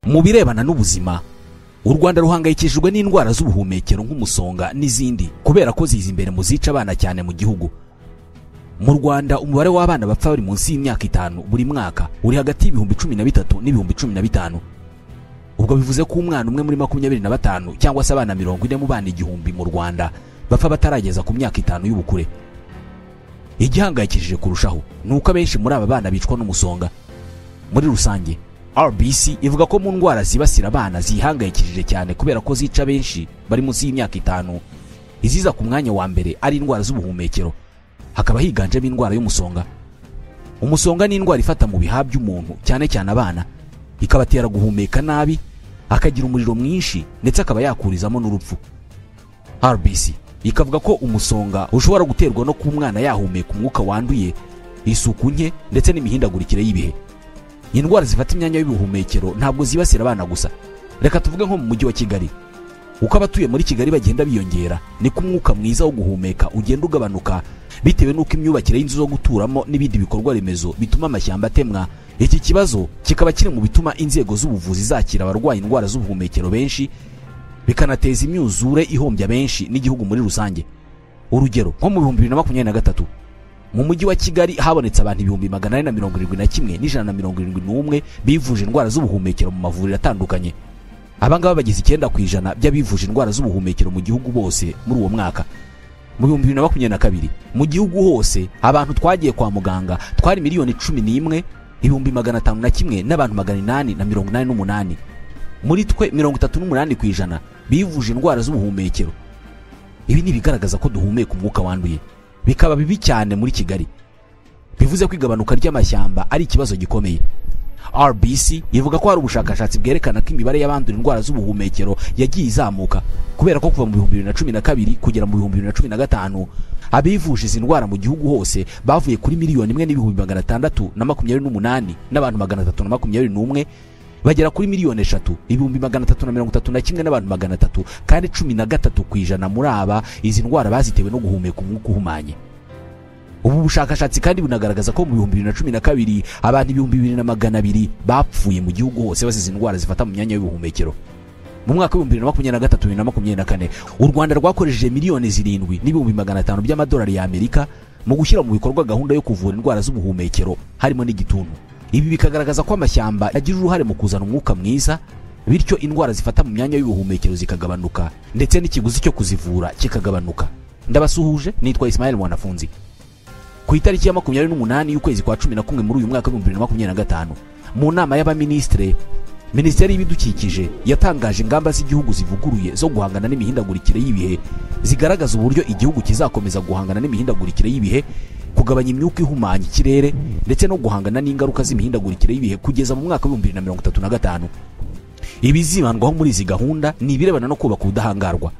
Mu birebana n'ubuzima, u Rwanda ruhangayikishijwe n'indwara z'ubuhumekero nk'umusonga n'izindi kubera ko ziza imbere mu zica abana cyane mu gihugu. Mu Rwanda umubare w'abana bapfa bari munsi y'imyaka 5 buri mwaka uri hagati y'ibihumbi 13 n'ibihumbi 15. Ubwo bivuze ko umwana umwe muri 25 cyangwa se abana 40 mu bana 1000 mu Rwanda bapfa batarageza ku myaka 5 y'ubukure. Igihangayikishije kurushaho nuko abenshi muri aba bana bicwa n'umusonga. Muri rusange RBC ivuga ko mu ndwara zibasira abana zihangayikishije cyane kubera ko zica benshi bari munsi y'imyaka 5. Iziza ku mwanya wa mbere ari indwara z'ubuhumekero, hakaba higanjemo indwara y'umusonga. Umusonga ni indwara ifata mu bihaha by'umuntu cyane cyane abana, ikabatera guhumeka nabi, akagira umuriro mwinshi ndetse akaba yakurizamo n'urupfu. RBC ikavuga ko umusonga ushobora guterwa no kuba umwana yahumeka umwuka wanduye, isuku nke ndetse n'imihindagurikire y'ibihe. Indwara zifata imyanya y'ubuhumekero ntabwo zibasira abana gusa. Reka tuvuge nko mu mujyi wa Kigali. Uko abatuye muri Kigali bagenda biyongera, niko umwuka mwiza wo guhumeka ugenda ugabanuka bitewe n'uko imyubakire y'inzu zo guturamo n'ibindi bikorwa remezo bituma amashyamba atemwa. Iki kibazo kikaba kiri mu bituma inzego z'ubuvuzi zakira abarwaye indwara z'ubuhumekero benshi, bikanateza imyuzure ihombya benshi n'igihugu muri rusange. Urugero nko mu 2023 mu mujyi wa Kigali habonetse abantu 471,171 bivuje indwara z'ubuhumekero mu mavuriro atandukanye. Abangaba bagize 9% by'abivuje indwara z'ubuhumekero mu gihugu bose muri uwo mwaka. Mu 2022 mu gihugu hose abantu twagiye kwa muganga twari miliyoni 11 501 n'abantu 888. Muri twe 38% bivuje indwara z'ubuhumekero. Ibi ni bigaragaza ko duhumeka umwuka wanduye, bikaba bibi cyane muri Kigali. Bivuze ko igabanuka ry'amashyamba ari ikibazo gikomeye. RBC ivuga ko hari ubushakashatsi bwerekana ko imibare y'abandura indwara z'ubuhumekero yagiye izamuka kubera ko kuva mu 2012 kugera mu 2015 abivuje izi ndwara mu gihugu hose bavuye kuri miliyoni 1,628 n'abantu 321 bagera kuri miliyoni 3,331 n'abantu 300, kandi 13% muri aba izi ndwara bazitewe no guhumeka umwuka uhumanye. Ubu bushakashatsi kandi bunagaragaza ko mu 2012 abantu 2200 bapfuye mu gihugu hose bazize indwara zifata mu myanya y'ubuhumekero. Mu mwaka wa 2023-2024 u Rwanda rwakoresheje miliyoni 7,500 by'amadolari ya Amerika mu gushyira mu bikorwa gahunda yo kuvura indwara z'ubuhumekero harimo n'igituntu. Ibi bikagaragaza ko amashyamba agira uruhare mu kuzana umwuka mwiza, bityo indwara zifata mu myanya y'ubuhumekero zikagabanuka ndetse n'ikiguzi cyo kuzivura kikagabanuka. Ndabasuhuje, nitwa Ismail Mwanafunzi. Ku itariki ya 28 y'ukwezi kwa 11 muri uyu mwaka wa 2025 mu nama y'abaministre, Minisiteri y'Ibidukikije yatangaje ingamba z'igihugu zivuguruye zo guhangana n'imihindagurikire y'ibihe, zigaragaza uburyo igihugu kizakomeza guhangana n'imihindagurikire y'ibihe, kugabanya imyuka ihumanya ikirere ndetse no guhangana n'ingaruka z'imihindagurikire y'ibihe kugeza mu mwaka wa 2035. Ibizibandwaho muri izi gahunda ni ibirebana no kubaka ubudahangarwa.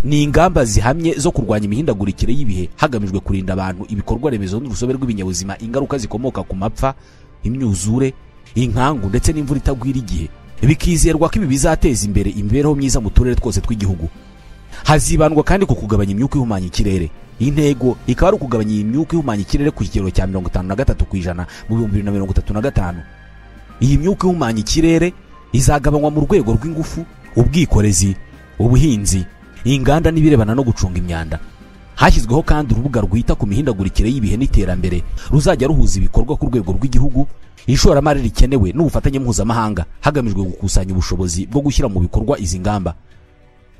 Ni ingamba zihamye zo kurwanya imihindagurikire y'ibihe hagamijwe kurinda abantu, ibikorwa remezo n'urusobe rw'ibinyabuzima ingaruka zikomoka ku mapfa, imyuzure, inkangu ndetse n'imvura itagwira igihe. Bikizerwa ko ibi bizateza imbere imibereho myiza mu turere twose tw'igihugu. Hazibandwa kandi ku kugabanya imyuka ihumanya ikirere. Intego ikaba ari ukugabanya iyi myuka ihumanya ikirere ku kigero cya 53% mu 2035. Iyi myuka ihumanya ikirere izagabanywa mu rwego rw'ingufu, ubwikorezi, ubuhinzi, inganda n'ibirebana no gucunga imyanda. Hashyizweho kandi urubuga rwita ku mihindagurikire y'ibihe n'iterambere ruzajya ruhuza ibikorwa ku rwego rw'igihugu, ishoramari rikenewe n'ubufatanye mpuzamahanga hagamijwe gukusanya ubushobozi bwo gushyira mu bikorwa izi ngamba.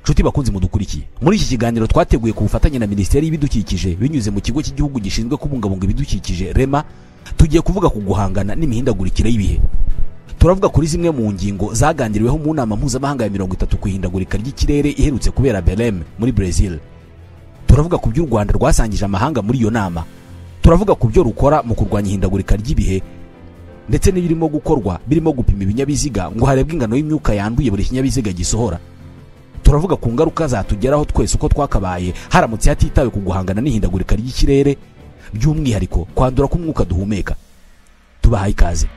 Nshuti bakunzi mudukurikiye, muri iki kiganiro twateguye ku bufatanye na Minisiteri y'Ibidukikije binyuze mu kigo cy'igihugu gishinzwe kubungabunga ibidukikije REMA, tugiye kuvuga ku guhangana n'imihindagurikire y'ibihe. Turavuga kuri zimwe mu ngingo zaganiriweho mu nama mpuzamahanga ya 30 ku ihindagurika ry'ikirere iherutse kubera Belém muri Brazil. Turavuga ku byo u Rwanda rwasangije amahanga muri iyo nama. Turavuga ku byo rukora mu kurwanya ihindagurika ry'ibihe ndetse n'ibirimo gukorwa birimo gupima ibinyabiziga ngo harebwe ingano y'imyuka yanduye buri kinyabiziga gisohora. Turavuga ku ngaruka zatugeraho twese uko twakabaye haramutse hatitawe ku guhangana n'ihindagurika ry'ikirere, by'umwihariko kwandura k'umwuka duhumeka. Tubahaye ikaze.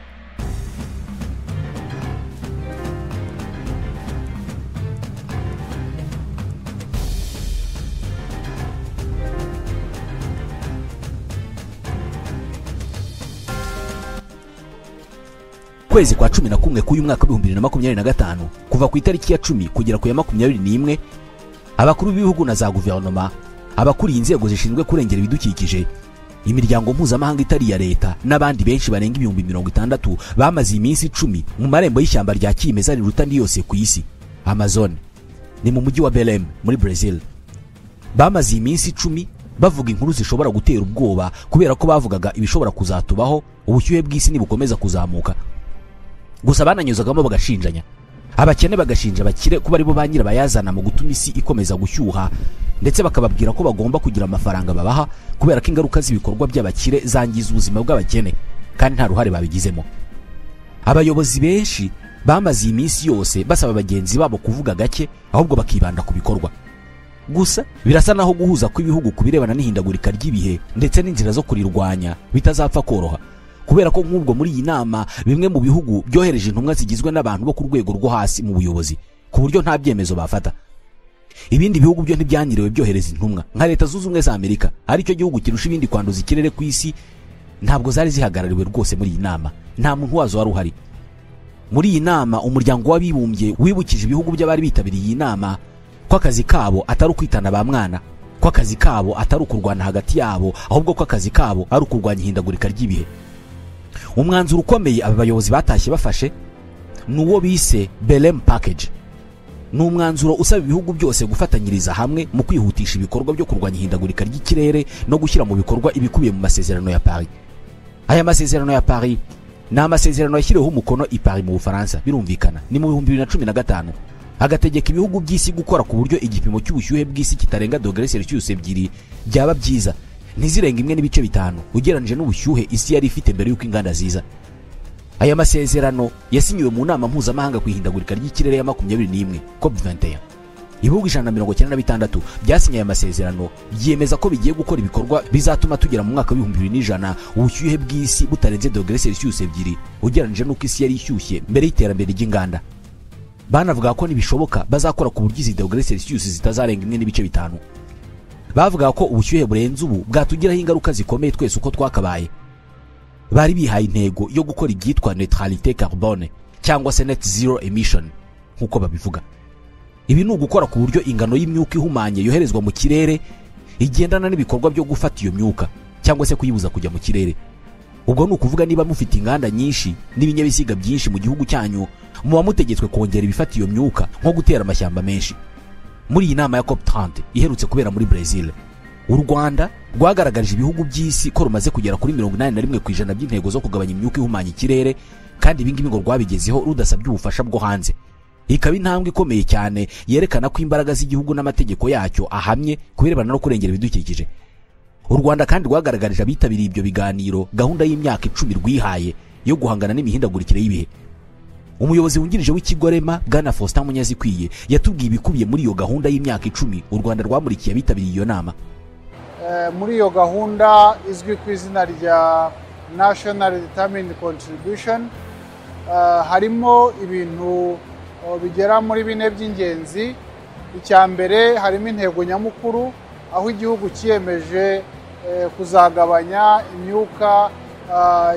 Kwezi kwa 11 k'uyu mwaka 2025, kuva ku itariki ya 10 kugera ku ya 21, abakuru b'ibihugu na za guverinoma, abakuriye inzego zishinzwe kurengera ibidukikije, imiryango mpuzamahanga itari ya leta n'abandi benshi barenga 60,000 bamaze iminsi 10 mu marembo y'ishyamba rya kimeza riruta andi yose ku isi, Amazon, ni mu mujyi wa Belém muri Brazil. Bamaze iminsi 10 bavuga inkuru zishobora gutera ubwoba, kubera ko bavugaga ibishobora kuzatubaho ubushyuhe bw'isi nibukomeza kuzamuka. Gusa bananyuzagamo bagashinjanya, abakene bagashinja abakire kuba aribo ba nyirabayazana mu gutuma isi ikomeza gushyuha, ndetse bakababwira ko bagomba kugira amafaranga babaha kubera ko ingaruka z'ibikorwa by'abakire zangiza ubuzima bw'abakene kandi nta ruhare babigizemo. Abayobozi benshi bamaze iminsi yose basaba bagenzi babo kuvuga gake ahubwo bakibanda ku bikorwa. Gusa birasa naho guhuza kw'ibihugu kubirebana n'ihindagurika ry'ibihe ndetse n'inzira zo kurirwanya bitazapfa koroha, kubera ko nk'ubwo muri iyi nama bimwe mu bihugu byohereje intumwa zigizwe n'abantu bo ku rwego rwo hasi mu buyobozi, ku buryo nta byemezo bafata. Ibindi bihugu byo ntibyaniriwe byohereza intumwa, nka Leta Zunze Ubumwe za Amerika, aricyo gihugu kirusha ibindi kwanduza ikirere ku isi, ntabwo zari zihagarariwe rwose muri iyi nama, nta muntu wazo wari uhari. Muri iyi nama umuryango w'abibumbye wibukije ibihugu by'abari bitabiriye iyi nama ko akazi kabo atari ukwitana ba mwana, ko akazi kabo atari ukurwana hagati yabo, ahubwo ko akazi kabo ari ukurwanya ihindagurika ry'ibihe. Umwanzuro ukomeye aba bayobozi batashye bafashe ni uwo bise Belém Package. Ni umwanzuro usaba ibihugu byose gufatanyiriza hamwe mu kwihutisha ibikorwa byo kurwanya ihindagurika ry'ikirere no gushyira mu bikorwa ibikubiye mu masezerano ya Paris. Aya masezerano ya Paris ni amasezerano yashyiriweho umukono i Paris mu Bufaransa, birumvikana ni mu 2015, agategeka ibihugu by'isi gukora ku buryo igipimo cy'ubushyuhe bw'isi kitarenga dogere Celsius 2, byaba byiza ntizirenga 1.5 ugereranije n'ubushyuhe isi yari ifite mbere y'uko inganda ziza. Aya masezerano yasinyiwe mu nama mpuzamahanga ku ihindagurika ry'ikirere ya 21 COP21. Ibihugu 196 byasinye aya masezerano byemeza ko bigiye gukora ibikorwa bizatuma tugera mu mwaka wa 2100 ubushyuhe bw'isi butarenze dogere Celsius 2 ugereranije n'uko isi yari ishyushye mbere y'iterambere ry'inganda. Banavuga ko nibishoboka bazakora ku buryo izi dogere Celsius zitazarenga 1.5. Bavuga ko ubushyuhe burenze ubu bwatugiraho ingaruka zikomeye twese uko twakabaye. Bari bihaye intego yo gukora ibyitwa neutralité carbone cyangwa se net zero emission nk'uko babivuga. Ibi ni ugukora ku buryo ingano y'imyuka ihumanye yoherezwa mu kirere igendana n'ibikorwa byo gufata iyo myuka cyangwa se kuyibuza kujya mu kirere. Ubwo ni ukuvuga niba mufite inganda nyinshi n'ibinyabiziga byinshi mu gihugu cyanyu, muba mutegetswe kongera ibifata iyo myuka nko gutera amashyamba menshi. Muri iyi nama ya COP30 iherutse kubera muri Brazil, u Rwanda rwagaragarije ibihugu by'isi ko rumaze kugera kuri 81% by'intego zo kugabanya imyuka ihumanya ikirere, kandi ibi ngibi ngo rwabigezeho rudasabye ubufasha bwo hanze. Ikaba intambwe ikomeye cyane yerekana ko imbaraga z'igihugu n'amategeko yacyo ahamye kubirebana no kurengera ibidukikije. U Rwanda kandi rwagaragarije abitabiriye ibyo biganiro gahunda y'imyaka 10 rwihaye yo guhangana n'imihindagurikire y'ibihe. Umuyobozi wungirije w'ikigo REMA Bwana Faustin Munyazikwiye yatubwiye ibikubiye muri iyo gahunda y'imyaka 10 u Rwanda rwamurikiye abitabiriye iyo nama. Muri iyo gahunda izwi ku izina rya National Determined Contribution, harimo ibintu bigera muri 4 by'ingenzi. Icya mbere harimo intego nyamukuru, aho igihugu cyiyemeje kuzagabanya imyuka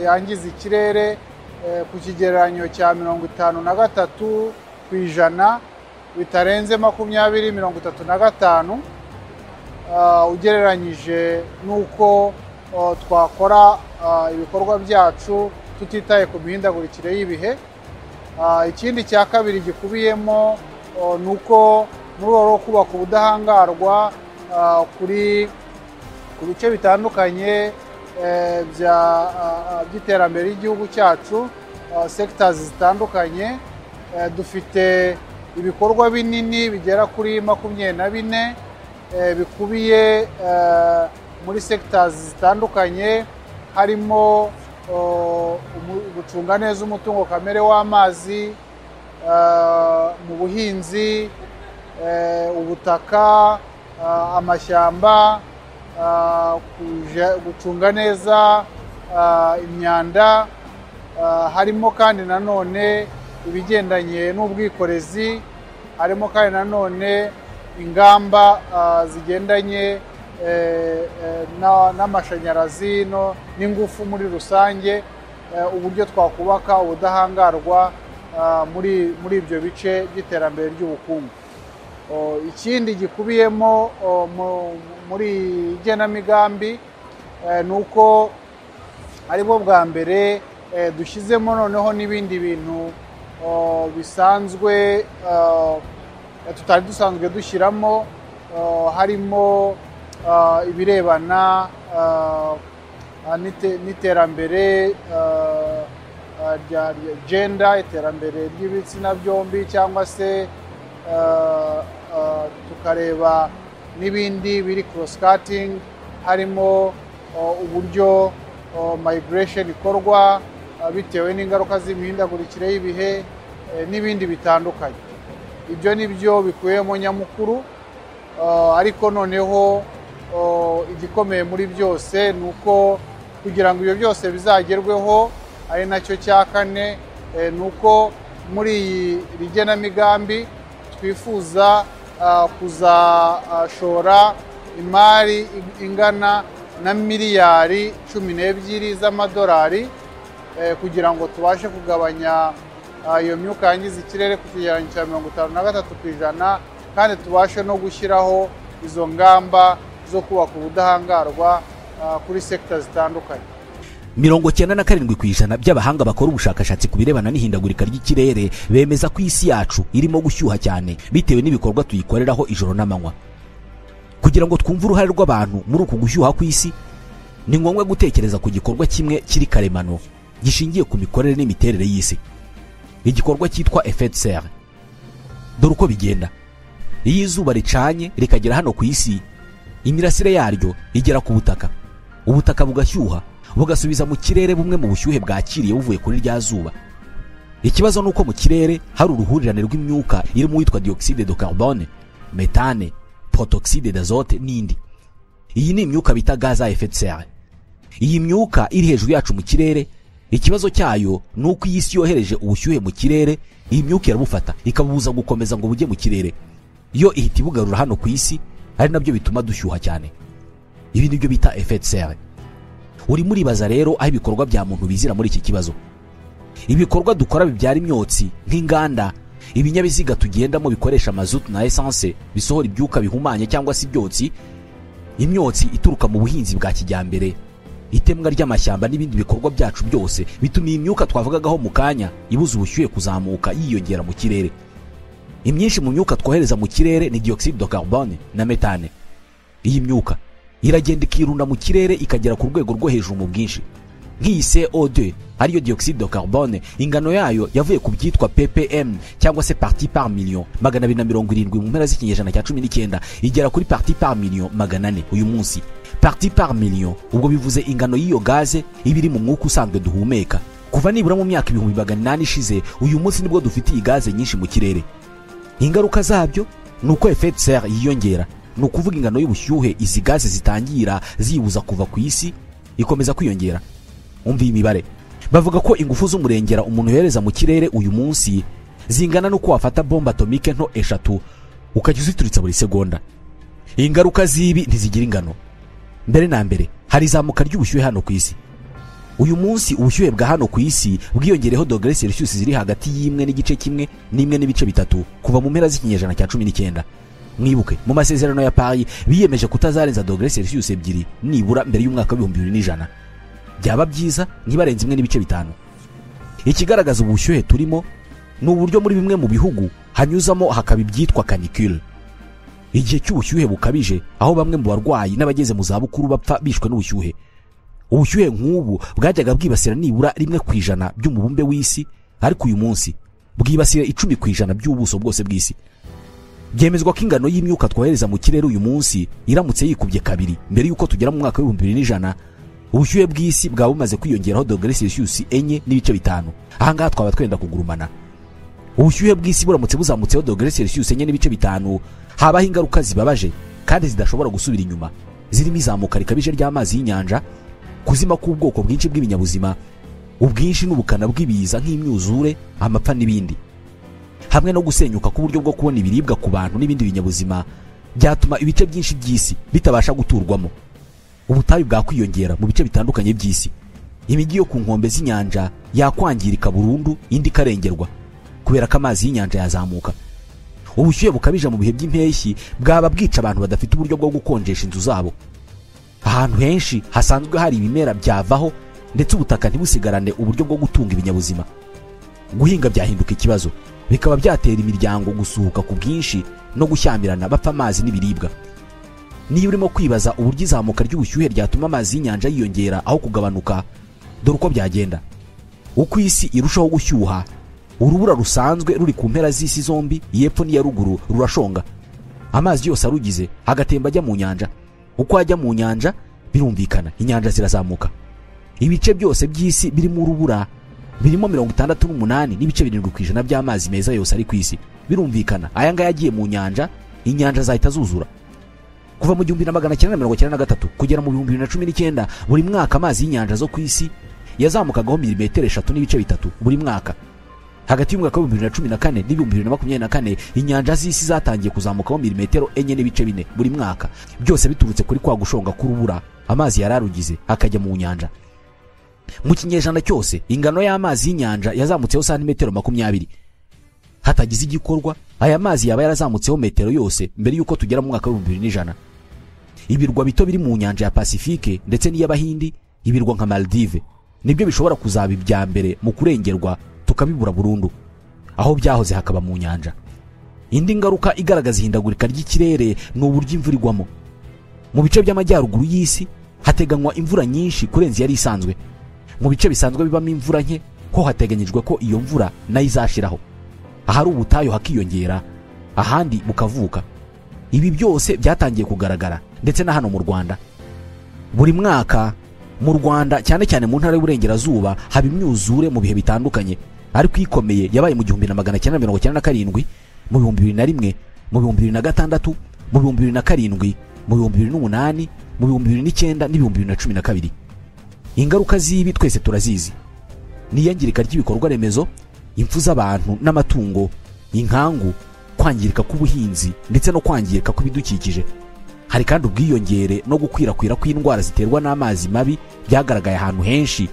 yangiza ikirere ku kigereranyo cya 53% bitarenze 2035, ugereranyije n'uko twakora ibikorwa byacu tutitaye ku mihindagurikire y'ibihe. Ikindi cya kabiri gikubiyemo ni uko muri rwo kubaka ubudahangarwa kuri ku bice bitandukanye by'iterambere ry'igihugu cyacu, sectors zitandukanye, dufite ibikorwa binini bigera kuri 24 bikubiye muri sectors zitandukanye, harimo gucunga neza umutungo kamere w'amazi, mu buhinzi, ubutaka, amashyamba, gucunga neza imyanda, harimo kandi nanone ibigendanye n'ubwikorezi, harimo kandi nanone ingamba zigendanye n'amashanyarazi n'ingufu muri rusange. uburyo twakubaka ubudahangarwa muri ibyo bice by'iterambere ry'ubukungu. Ikindi gikubiyemo muri igenamigambi ni uko aribwo bwa mbere dushyizemo noneho n'ibindi bintu bisanzwe tutari dusanzwe dushyiramo, harimo ibirebana n'iterambere rya gender, iterambere ry'ibitsina byombi, cyangwa se tukareba n'ibindi biri cross cutting, harimo uburyo migration ikorwa bitewe n'ingaruka z'imihindagurikire y'ibihe n'ibindi bitandukanye. Ibyo ni byo bikubiyemo nyamukuru, ariko noneho igikomeye muri byose ni uko kugira ngo ibyo byose bizagerweho, ari nacyo cya kane, ni uko muri iyi rigenamigambi twifuza kuzashora imari ingana na miliyari 12 z'amadolari kugira ngo tubashe kugabanya iyo myuka yangiza ikirere ku kigereranyo cya 53%, kandi tubashe no gushyiraho izo ngamba zo kubaka ubudahangarwa kuri sekta zitandukanye. 97% by'abahanga bakora ubushakashatsi ku birebana n'ihindagurika ry'ikirere bemeza ko isi yacu irimo gushyuha cyane bitewe n'ibikorwa tuyikoreraho ijoro n'amanywa. Kugira ngo twumve uruhare rw'abantu muri uku gushyuha kw'isi, ni ngombwa gutekereza ku gikorwa kimwe kiri karemano gishingiye ku mikorere n'imiterere y'isi, igikorwa cyitwa effet de serre. Dore uko bigenda. Iyo izuba ricanye rikagera hano ku isi, imirasire yaryo igera ku butaka, ubutaka bugashyuha bugasubiza mu kirere bumwe mu bushyuhe bwakiriye buvuye kuri rya zuba. Ikibazo ni uko mu kirere hari uruhurirane rw'imyuka irimo uwitwa dioxyde de carbone, methane, protoxyde d'azote n'indi. Iyi ni imyuka bita gaz à effet de serre. Iyi myuka iri hejuru yacu mu kirere, ikibazo cyayo ni uko iyi si yohereje ubushyuhe mu kirere, iyi myuka irabufata ikabubuza gukomeza ngo bujye mu kirere. Iyo ihita ibugarura hano ku isi, ari nabyo bituma dushyuha cyane. Ibi nibyo bita effet de serre. Uri muribaza rero aho ibikorwa bya muntu bizira muri iki kibazo. Ibikorwa dukora bibyara imyotsi nk'inganda, ibinyabiziga tugendamo bikoresha mazutu na essence bisohora ibyuka bihumanye cyangwa se ibyotsi, imyotsi ituruka mu buhinzi bwa kijyambere, itemwa ry'amashyamba n'ibindi bikorwa byacu byose bituma iyi myuka twavugagaho mu kanya ibuza ubushyuhe kuzamuka yiyongera mu kirere. Imyinshi mu myuka twohereza mu kirere ni dioxyde de carbone na methane. Iyi myuka iragenda ikirunda mu kirere ikagera ku rwego rwo hejuru mu bwinshi. Nk'iyi CO2 ariyo dioxyde de carbone, ingano yayo yavuye ku byitwa ppm cyangwa se partie par million 270 mu mpera z'ikinyejana cya 19 igera kuri partie par million 400 uyu munsi. Partie par million ubwo bivuze ingano y'iyo gaze iba iri mu mwuka usanzwe duhumeka. Kuva nibura mu myaka 1800 ishize, uyu munsi nibwo dufite iyi gaze nyinshi mu kirere. Ingaruka zabyo ni uko effet de serre yiyongera, ni ukuvuga ingano y'ubushyuhe izi gaze zitangira zibuza kuva ku isi ikomeza kwiyongera. Umva iyi mibare. Bavuga ko ingufu z'umurengera umuntu yohereza mu kirere uyu munsi zingana n'uko wafata bombe atomike nto 3 ukajya uzituritsa buri segonda. Ingaruka z'ibi ntizigira ingano. Mbere na mbere hari izamuka ry'ubushyuhe hano ku isi. Uyu munsi ubushyuhe bwa hano ku isi bwiyongereho dogere Celsius ziri hagati y'1.1 n'1.3 kuva mu mpera z'ikinyejana cya 19. Mwibuke mu masezerano ya Paris biyemeje kutazarenza dogere Celsius 2 nibura mbere y'umwaka wa 2100. Byaba byiza ntibarenze 1.5. Ikigaragaza ubushyuhe turimo ni uburyo muri bimwe mu bihugu hanyuzamo hakaba ibyitwa canicule, igihe cy'ubushyuhe bukabije, aho bamwe mu barwayi n'abageze mu zabukuru bapfa bishwe n'ubushyuhe. Ubushyuhe nk'ubu bwajyaga bwibasira nibura 1% by'umubumbe w'isi, ariko uyu munsi bwibasira 10% by'ubuso bwose bw'isi. Byemezwa ko ingano y'imyuka twohereza mu kirere uyu munsi iramutse yikubye 2 mbere y'uko tugera mu mwaka wa 2100, ubushyuhe bw'isi bwaba bumaze kwiyongeraho dogere Celsius 4.5. Aha ngaha twaba twenda kugurumana. Ubushyuhe bw'isi buramutse buzamutseho dogere Celsius 4.5, habaho ingaruka zibabaje kandi zidashobora gusubira inyuma, zirimo izamuka rikabije ry'amazi y'inyanja, kuzima k'ubwoko bwinshi bw'ibinyabuzima, ubwinshi n'ubukana bw'ibiza nk'imyuzure, amapfa n'ibindi, hamwe no gusenyuka k'uburyo bwo kubona ibiribwa ku bantu n'ibindi binyabuzima byatuma ibice byinshi by'isi bitabasha guturwamo. Ubutayu bwakwiyongera mu bice bitandukanye by'isi. Imijyi yo ku nkombe z'inyanja yakwangirika burundu, indi ikarengerwa kubera ko amazi y'inyanja yazamuka. Ubushyuhe bukabije mu bihe by'impeshyi bwaba bwica abantu badafite uburyo bwo gukonjesha inzu zabo. Ahantu henshi hasanzwe hari ibimera byavaho, ndetse ubutaka ntibusigarane uburyo bwo gutunga ibinyabuzima. Guhinga byahinduka ikibazo, bikaba byatera imiryango gusuhuka ku bwinshi no gushyamirana bapfa amazi n'ibiribwa. Niba urimo kwibaza uburyo izamuka ry'ubushyuhe ryatuma amazi y'inyanja yiyongera aho kugabanuka, dore uko byagenda. Uko isi irushaho gushyuha, urubura rusanzwe ruri ku mpera z'isi zombi, y'epfo n'iya ruguru, rurashonga. Amazi yose arugize agatemba ajya mu nyanja. Uko ajya mu nyanja, birumvikana inyanja zirazamuka. Ibice byose by'isi birimo urubura birimo 68.7% by'amazi meza yose ari ku isi. Birumvikana aya ngaya agiye mu nyanja, inyanja zahita zuzura. Kuva mu 1993 kugera mu 2019, buri mwaka amazi y'inyanja zo ku isi yazamukagaho milimetero 3.3 buri mwaka. Hagati y'umwaka wa 2014 n'ibihumbi 2024, inyanja z'isi zatangiye kuzamukaho milimetero 4.4 buri mwaka, byose biturutse kuri kwa gushonga k'urubura amazi yararugize akajya mu nyanja. Mu kinyejana cyose ingano y'amazi y'inyanja yazamutseho santimetero 20. Hatagize igikorwa, aya mazi yaba yarazamutseho metero yose mbere yuko tugera mu mwaka wa 2100. Ibirwa bito biri mu nyanja ya Pacifique ndetse n'iy'Abahindi, ibirwa nka Maldives, nibyo bishobora kuzaba ibya mbere mu kurengerwa tukabibura burundu, aho byahoze hakaba mu nyanja. Indi ngaruka igaragaza ihindagurika ry'ikirere ni uburyo imvura igwamo. Mu bice by'amajyaruguru y'isi hateganywa imvura nyinshi kurenza yari isanzwe. Mu bice bisanzwe bibamo imvura nke ho hateganyijwe ko iyo mvura nayo izashiraho. Ahari ubutayu hakiyongera, ahandi bukavuka. Ibi byose byatangiye kugaragara ndetse na hano mu Rwanda. Buri mwaka mu Rwanda, cyane cyane mu ntara y'Uburengerazuba, haba imyuzure mu bihe bitandukanye, ariko ikomeye yabaye mu 1997, mu 2001, mu 2006, mu 2007, mu 2008, mu 2009 n'ibihumbi 2012. Ingaruka z'ibi twese turazizi: n'iyangirika ry'ibikorwa remezo, impfu z'abantu n'amatungo, inkangu, kwangirika k'ubuhinzi ndetse no kwangirika kw'ibidukikije. Hari kandi ubwiyongere no gukwirakwira kw'indwara ziterwa n'amazi mabi byagaragaye ahantu henshi.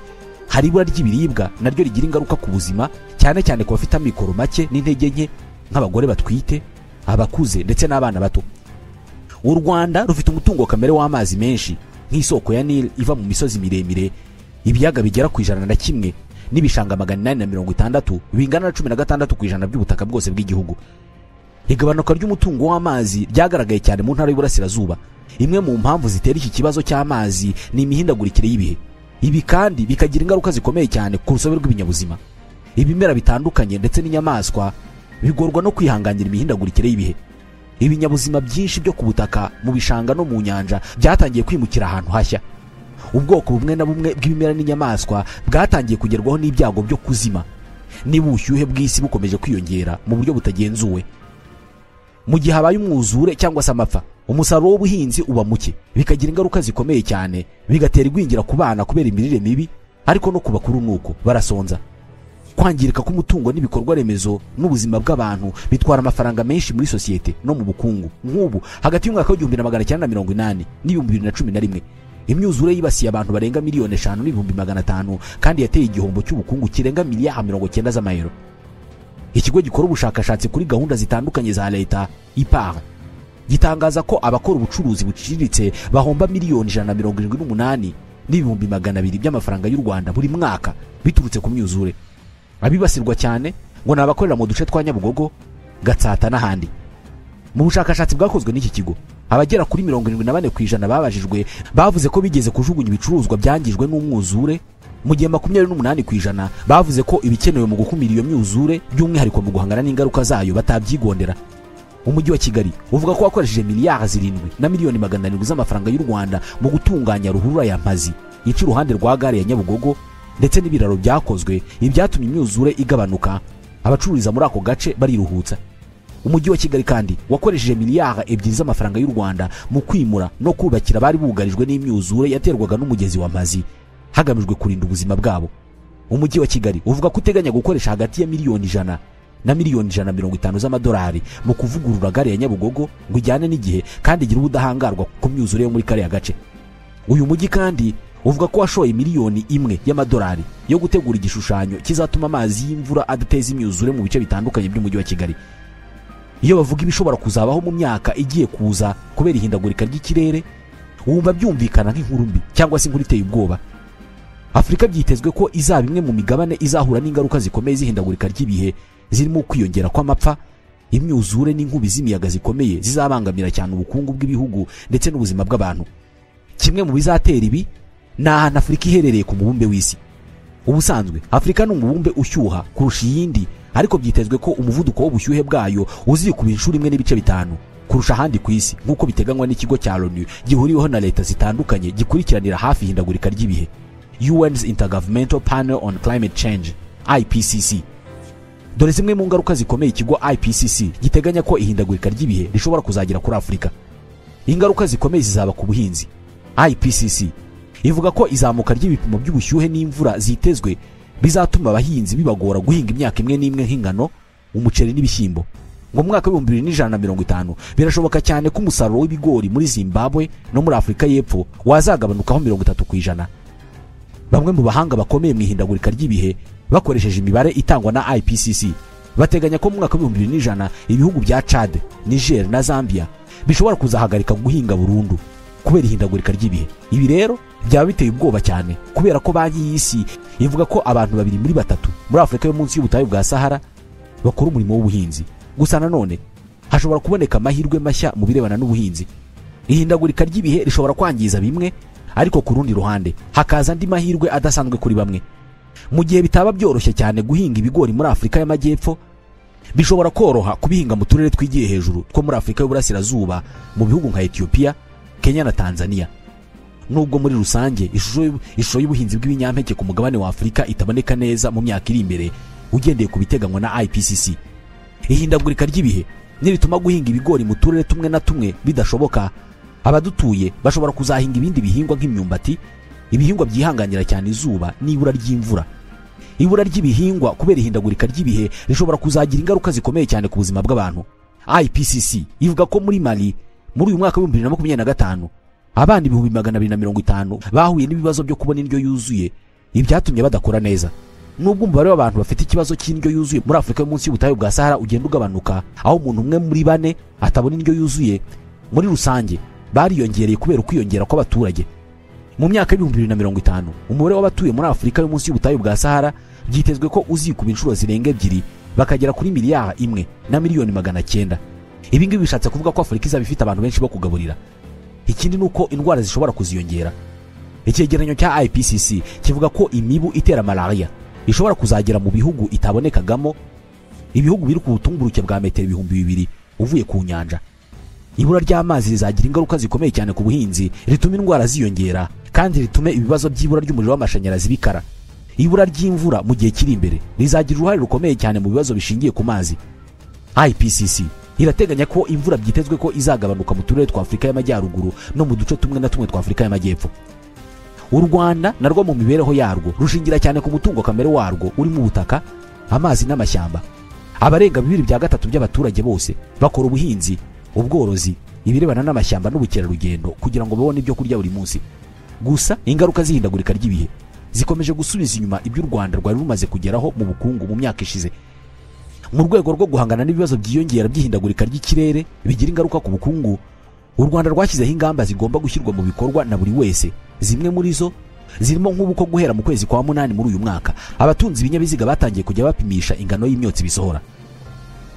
Hari ibura ry'ibiribwa naryo rigira ingaruka ku buzima, cyane cyane ku bafite amikoro make n'intege nke nk'abagore batwite, abakuze ndetse n'abana bato. U Rwanda rufite umutungo kamere w'amazi menshi nk'isoko ya Nile iva mu misozi miremire, ibiyaga bigera ku 101 n'ibishanga 860 bingana na 16% by'ubutaka bwose bw'igihugu. Igabanuka ry'umutungo w'amazi ryagaragaye cyane mu ntara y'Uburasirazuba. Imwe mu mpamvu zitera iki kibazo cy'amazi ni imihindagurikire y'ibihe. Ibi kandi bikagira ingaruka zikomeye cyane ku rusobe rw'ibinyabuzima. Ibimera bitandukanye ndetse n'inyamaswa bigorwa no kwihanganira imihindagurikire y'ibihe. Ibinyabuzima byinshi byo ku butaka, mu bishanga no mu nyanja byatangiye kwimukira ahantu hashya. Ubwoko bumwe na bumwe bw'ibimera n'inyamaswa bwatangiye kugerwaho n'ibyago byo kuzima niba ubushyuhe bw'isi bukomeje kwiyongera mu buryo butagenzuwe. Mu gihe habaye umwuzure cyangwa se amapfa, umusaruro w'ubuhinzi uba muke, bikagira ingaruka zikomeye cyane, bigatera igwingira ku bana kubera imirire mibi, ariko no ku bakuru nuko barasonza. Kwangirika k'umutungo n'ibikorwa remezo n'ubuzima bw'abantu bitwara amafaranga menshi muri sosiyete no mu bukungu. Nk'ubu hagati y'umwaka wa 1980 n'ibihumbi 2011, imyuzure yibasiye abantu barenga 5,500,000 kandi yateye igihombo cy'ubukungu kirenga miliyari 90 z'amayero. Ikigo gikora ubushakashatsi kuri gahunda zitandukanye za leta, IPAR, gitangaza ko abakora ubucuruzi buciriritse bahomba 178,200,000 by'amafaranga y'u Rwanda buri mwaka biturutse ku myuzure. Abibasirwa cyane ngo ni abakorera mu duce twa Nyabugogo, Gatsata n'ahandi. Mu bushakashatsi bwakozwe n'iki kigo, abagera kuri 74% babajijwe bavuze ko bigeze kujugunya ibicuruzwa byangijwe n'umwuzure, mu gihe 28% bavuze ko ibikenewe mu gukumira iyo myuzure, by'umwihariko mu guhangana n'ingaruka zayo, batabyigondera. Umujyi wa Kigali uvuga ko wakoresheje miliyari 7,700,000 z'amafaranga y'u Rwanda mu gutunganya ruhurura ya Mpazi ica iruhande rwa gare ya Nyabugogo ndetse n'ibiraro byakozwe, ibyatumye imyuzure igabanuka, abacururiza muri ako gace bariruhutsa. Umujyi wa Kigali kandi wakoresheje miliyari 2 z'amafaranga y'u Rwanda mu kwimura no kubakira abari bugarijwe n'imyuzure yaterwaga n'umugezi wa Mpazi, hagamijwe kurinda ubuzima bwabo. Umujyi wa Kigali uvuga ko uteganya gukoresha hagati ya 100,000,000 na 150,000,000 z'amadolari mu kuvugurura gare ya Nyabugogo ngo ijyane n'igihe kandi igire ubudahangarwa ku myuzure yo muri kariya gace. Uyu mujyi kandi uvuga ko washoye miliyoni 1 y'amadolari yo gutegura igishushanyo kizatuma amazi y'imvura adateza imyuzure mu bice bitandukanye by'umujyi wa Kigali. Iyo bavuga ibishobora kuzabaho mu myaka igiye kuza kubera ihindagurika ry'ikirere, wumva byumvikana nk'inkuru mbi cyangwa se inkuru iteye ubwoba. Afurika byitezwe ko izaba imwe mu migabane izahura n'ingaruka zikomeye z'ihindagurika ry'ibihe, zirimo kwiyongera kw'amapfa, imyuzure n'inkubi z'imiyaga zikomeye zizabangamira cyane ubukungu bw'ibihugu ndetse n'ubuzima bw'abantu. Kimwe mu bizatera ibi ni ahantu Afurika iherereye ku mubumbe w'isi. Ubusanzwe Afurika ni umubumbe ushyuha kurusha iyindi, ariko byitezwe ko umuvuduko w'ubushyuhe bwayo uzikuba inshuro 1.5 kurusha ahandi ku isi, nk'uko biteganywa n'ikigo cya Loni gihuriweho na leta zitandukanye gikurikiranira hafi ihindagurika ry'ibihe, UN's Intergovernmental Panel on Climate Change, IPCC. Dore zimwe mu ngaruka zikomeye ikigo IPCC giteganya ko ihindagurika ry'ibihe rishobora kuzagira kuri Afurika. Ingaruka zikomeye zizaba ku buhinzi. IPCC ivuga ko izamuka ry'ibipimo by'ubushyuhe n'imvura zitezwe bizatuma abahinzi bibagora guhinga imyaka imwe n'imwe nk'ingano, umuceri n'ibishyimbo. Ngo mu mwaka w'2150 birashoboka cyane ko umusaruro w'ibigori muri Zimbabwe no muri Afurika y'Epfo wazagabanukaho 30%. Bamwe mu bahanga bakomeye mu ihindagurika ry'ibihe, bakoresheje imibare itangwa na IPCC, bateganya ko mu mwaka w'2100 ibihugu bya Chad, Niger na Zambia bishobora kuzahagarika guhinga burundu kubera ihindagurika ry'ibihe. Ibi rero byaba biteye ubwoba cyane, kubera ko Banki y'Isi ivuga ko abantu 2 muri 3 muri Afurika yo munsi y'ubutayu bwa Sahara bakora umurimo w'ubuhinzi. Gusa nanone hashobora kuboneka amahirwe mashya mu birebana n'ubuhinzi. Ihindagurika ry'ibihe rishobora kwangiza bimwe, ariko ku rundi ruhande hakaza andi mahirwe adasanzwe kuri bamwe. Mu gihe bitaba byoroshye cyane guhinga ibigori muri Afurika y'Amajyepfo, bishobora koroha kubihinga mu turere twigiye hejuru two muri Afurika y'Uburasirazuba, mu bihugu nka Ethiopia, Kenya na Tanzania. Nubwo muri rusange ishusho y'ubuhinzi bw'ibinyampeke ku mugabane wa Afurika itaboneka neza mu myaka iri imbere ugendeye ku biteganywa na IPCC, ihindagurika ry'ibihe nirituma guhinga ibigori mu turere tumwe na tumwe bidashoboka, abadutuye bashobora kuzahinga ibindi bihingwa nk'imyumbati, ibihingwa byihanganira cyane izuba n'ibura ry'imvura. Ibura ry'ibihingwa kubera ihindagurika ry'ibihe rishobora kuzagira ingaruka zikomeye cyane ku buzima bw'abantu. IPCC ivuga ko muri Mali muri uyu mwaka w'2025 abana 250,000 bahuye n'ibibazo byo kubona indyo yuzuye, ibyatumye badakora neza. Nubwo umubare w'abantu bafite ikibazo cy'indyo yuzuye muri Afurika yo munsi y'ubutayu bwa Sahara ugenda ugabanuka, aho umuntu umwe muri 4 atabona indyo yuzuye, muri rusange bariyongereye kubera ukwiyongera kw'abaturage. Mu myaka y'2050 umubare w'abatuye muri Afurika yo munsi y'ubutayu bwa Sahara byitezwe ko uzikuba inshuro zirenga 2, bakagera kuri 1,9 miliyari. Ibi ngibi bishatse kuvuga ko Afurika izaba ifite abantu benshi bo kugaburira. Ikindi ni uko indwara zishobora kuziyongera. Icyegeranyo cya IPCC kivuga ko imibu itera malaria ishobora kuzagera mu bihugu itabonekagamo, ibihugu biri ku butumburuke bwa metero 2000 uvuye ku nyanja. Ibura ry'amazi rizagira ingaruka zikomeye cyane ku buhinzi, rituma indwara ziyongera kandi ritume ibibazo by'ibura ry'umuriro w'amashanyarazi bikara. Ibura ry'imvura mu gihe kiri imbere rizagira uruhare rukomeye cyane mu bibazo bishingiye ku mazi. IPCC irateganya ko imvura byitezwe ko izagabanuka mu turere twa Afurika y'Amajyaruguru no mu duce tumwe na tumwe twa Afurika y'Amajyepfo. U Rwanda narwo mu mibereho yarwo rushingira cyane ku mutungo kamere warwo urimo ubutaka, amazi n'amashyamba. Abarenga 2/3 by'abaturage bose bakora ubuhinzi, ubworozi, ibirebana n'amashyamba n'ubukerarugendo kugira ngo babone ibyo kurya buri munsi. Gusa ingaruka z'ihindagurika ry'ibihe zikomeje gusubiza inyuma ibyo u Rwanda rwari rumaze kugeraho mu bukungu mu myaka ishize. Mu rwego rwo guhangana n'ibibazo byiyongera by'ihindagurika ry'ikirere bigira ingaruka ku bukungu, u Rwanda rwashyizeho ingamba zigomba gushyirwa mu bikorwa na buri wese. Zimwe muri zo zirimo nk'ubu ko guhera mu kwezi kwa 8 muri uyu mwaka abatunzi ibinyabiziga batangiye kujya bapimisha ingano y'imyotsi bisohora.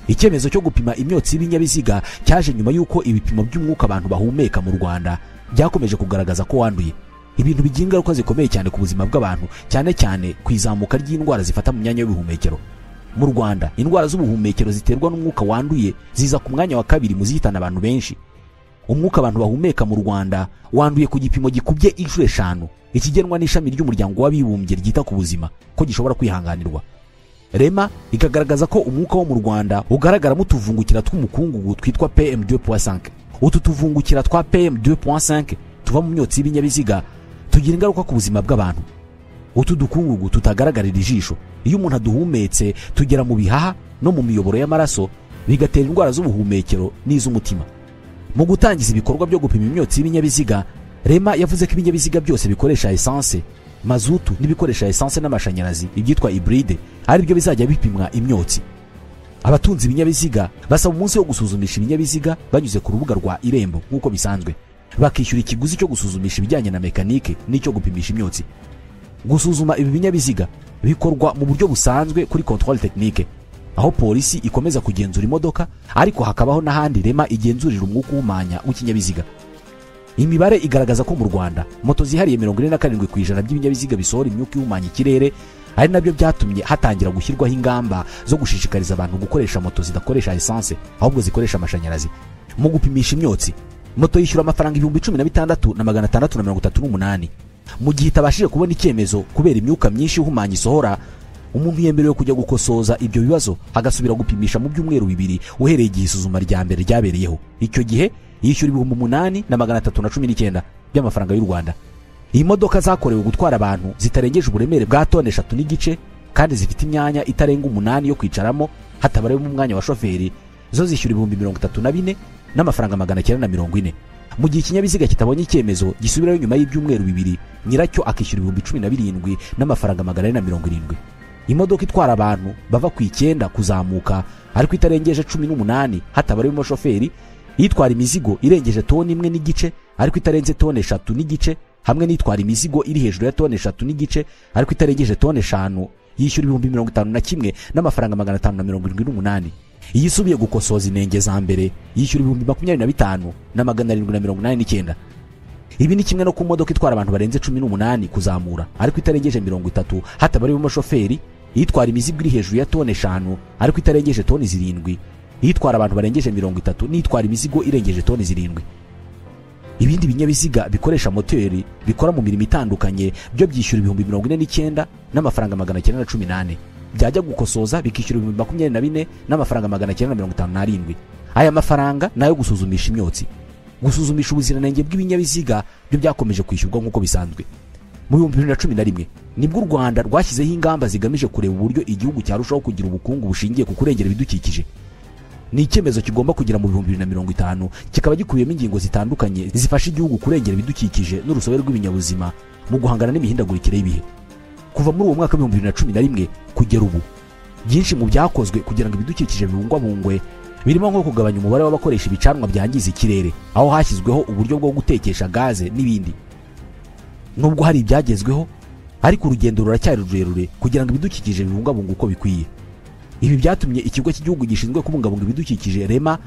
Icyemezo cyo gupima imyotsi y'ibinyabiziga cyaje nyuma y'uko ibipimo by'umwuka abantu bahumeka mu Rwanda byakomeje kugaragaza ko wanduye, ibintu bigira ingaruka zikomeye cyane ku buzima bw'abantu, cyane cyane ku izamuka ry'indwara zifata mu myanya y'ubuhumekero. Mu Rwanda indwara z'ubuhumekero ziterwa n'umwuka wanduye ziza ku mwanya wa 2 mu zihitana abantu benshi. Umwuka abantu bahumeka mu Rwanda wanduye ku gipimo gikubye inshuro 5 ikigenwa n'ishami ry'umuryango w'abibumbye ryita ku buzima ko gishobora kwihanganirwa. Rema ikagaragaza ko umwuka wo mu Rwanda ugaragaramo utuvungukira tw'umukungugu twitwa PM2.5. Utu tuvungukira twa PM2.5 tuva mu myotsi y'ibinyabiziga tugira ingaruka ku buzima bw'abantu. Utu dukungugu tutagaragarira ijisho, iyo umuntu aduhumetse tugera mu bihaha no mu miyoboro y'amaraso, bigatera indwara z'ubuhumekero n'iz'umutima. Mu gutangiza ibikorwa byo gupima imyotsi y'ibinyabiziga, REMA yavuze ko ibinyabiziga byose bikoresha essence, mazutu n'ibikoresha essence n'amashanyarazi, ibyitwa hybride, ari byo bizajya bipimwa imyotsi. Abatunze ibinyabiziga basaba umunsi wo gusuzumisha ibinyabiziga banyuze ku rubuga rwa Irembo nk'uko bisanzwe, bakishyura ikiguzi cyo gusuzumisha ibijyanye na mekanike n'icyo gupimisha imyotsi. Gusuzuma ibi binyabiziga bikorwa mu buryo busanzwe kuri contrôle technique, aho polisi ikomeza kugenzura imodoka, ariko hakabaho n'ahandi REMA igenzurira umwuka uhumanya w'ikinyabiziga. Imibare igaragaza ko mu Rwanda moto zihariye 47% by'ibinyabiziga bisohora imyuka ihumanya ikirere, ari nabyo byatumye hatangira gushyirwaho ingamba zo gushishikariza abantu gukoresha moto zidakoresha essence ahubwo zikoresha amashanyarazi. Mu gupimisha imyotsi, moto yishyura amafaranga 16,638. Mu gihe itabashije kubona icyemezo kubera imyuka myinshi ihumanya isohora, umuntu yemerewe kujya gukosoza ibyo bibazo agasubira gupimisha mu byumweru 2 uhereye igihe isuzuma rya mbere ryabereyeho. Icyo gihe yishyura 8,319 by'amafaranga y'u Rwanda. Imodoka zakorewe gutwara abantu zitarengeje uburemere bwa tone 3.5 kandi zifite imyanya itarenga 8 yo kwicaramo hatabarewemo umwanya wa shoferi, zo zishyura 34,940 n'amafaranga 940. Mu gihe ikinyabiziga kitabonye icyemezo gisubirayo nyuma y'ibyumweru 2, nyiracyo akishyura 17,470 n'amafaranga 470. Imodoka itwara abantu bava ku 9 kuzamuka ariko itarengeje 18 hatabarewemo shoferi, itwara imizigo irengeje toni 1.5 ariko itarenze tone 3.5, hamwe n'itwara imizigo iri hejuru ya tone 3.5 ariko itarengeje tone 5, yishyura 51,578 n'amafaranga 578. Iyi isubiye gukosoza inenge za mbere yishyura 25,789. Ibi ni kimwe no ku modoka itwara abantu barenze 18 kuzamura ariko itarengeje 30 hatabarewemo shoferi, itwara imizigo iri hejuru ya tone 5 ariko itarengeje toni 7, itwara abantu barengeje 30 n'itwara imizigo irengeje toni 7. Ibindi binyabiziga bikoresha moteri bikora mu mirimo itandukanye byo byishyura 49,914 n'amafaranga 914, byajya gukosoza bikishyura 24,957 n'amafaranga 957. Aya mafaranga nayo gusuzumisha imyotsi. Gusuzumisha ubuziranenge bw'ibinyabiziga byo byakomeje kwishyurwa nk'uko bisanzwe. Mu 2011 nibwo u Rwanda rwashyizeho ingamba zigamije kureba uburyo igihugu cyarushaho kugira ubukungu bushingiye ku kurengera ibidukikije. Ni icyemezo kigomba kugira mu 2050, kikaba gikubiyemo ingingo zitandukanye zifasha igihugu kurengera ibidukikije n'urusobe rw'ibinyabuzima mu guhangana n'imihindagurikire y'ibihe. Kuva muri uwo mwaka 2011 kugera ubu, byinshi mu byakozwe kugira ngo ibidukikije bibungwabungwe birimo nko kugabanya umubare w'abakoresha ibicanwa byangiza ikirere, aho hashyizweho uburyo bwo gutekesha gaze n'ibindi. Nubwo hari ibyagezweho, ariko urugendo ruracyari rurerure kugira ngo ibidukikije bibungwabungwe uko bikwiye. Ibi byatumye ikigo cy'igihugu gishinzwe kubungabunga ibidukikije REMA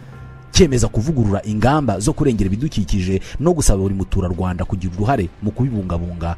cyemeza kuvugurura ingamba zo kurengera ibidukikije no gusaba buri muturarwanda kugira uruhare mu kubibungabunga